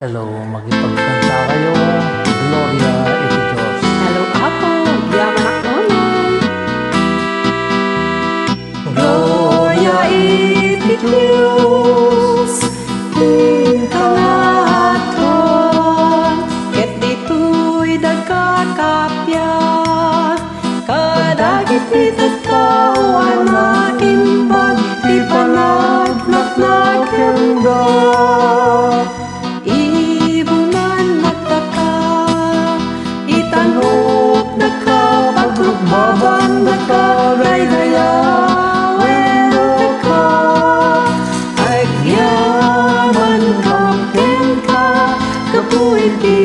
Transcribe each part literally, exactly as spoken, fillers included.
Hello, makipagkanta kayo. Gloria iti Dios. Hello, Apo. Agyamanak nonong. Gloria iti Dios, iti kangatoan, ket ditoy dagkakappia, kadagiti tattao a naimbag ti panagtnatna kenka. Ibunannakdaka, itanokdaka, pagrukbabannaka, daydayawennaka, agyamanak kenka, gapu iti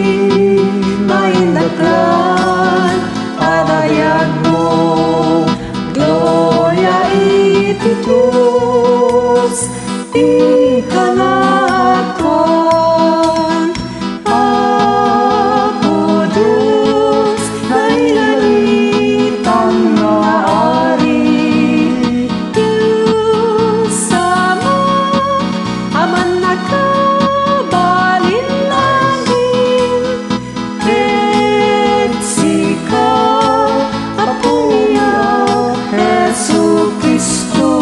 maindaklan a dayagmo. Gloria iti Dios, iti kangatoan, Apo Dios, nailalitang nga Ari, Dios Ama, a mannakabalin langit, ket sika, Apo nga Jesu-Cristo,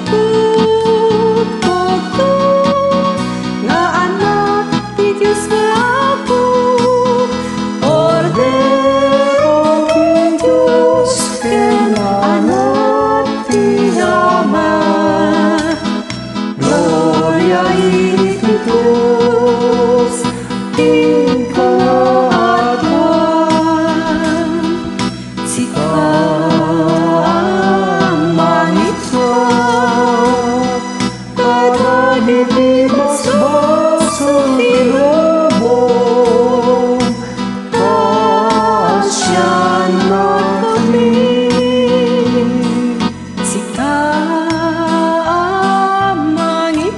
tungtungto nga Anak ti Dios nga Apo, Kordero ti Dios ken Anak ti Ama. Gloria iti Dios, iti kangatoan. Sika a mangitkat kadagiti basbasol ti lubong, paasiannakami. Sika a mangitkat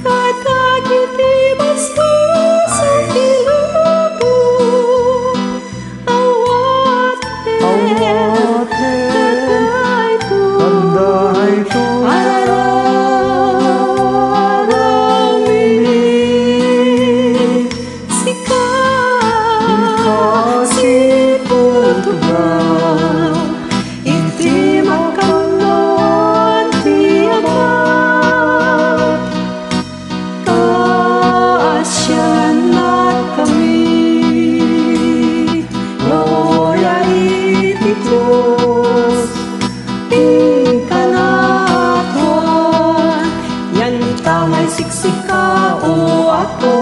kadagiti basbasol ti lubong, awaten, awaten, daytoy, daytoy a rararawmi. Sika, sika ti putoga iti makannuan ti Ama, paasiannakami. Gloria iti Dios, iti kangatoan. Yantangay siksika, O Apo,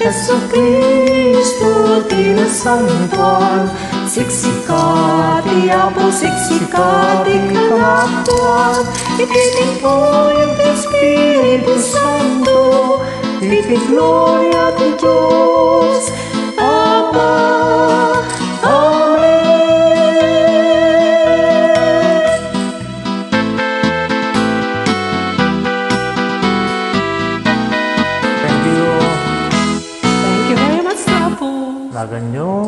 Jesu-Cristo ti nasantoan. Siksika ti Apo, siksika ti kangatoan. Iti timpuyog ti Espiritu Santo, iti gloria ti Dios Ama. Amen. Thank you. Thank you very much, Apo. Naganyo.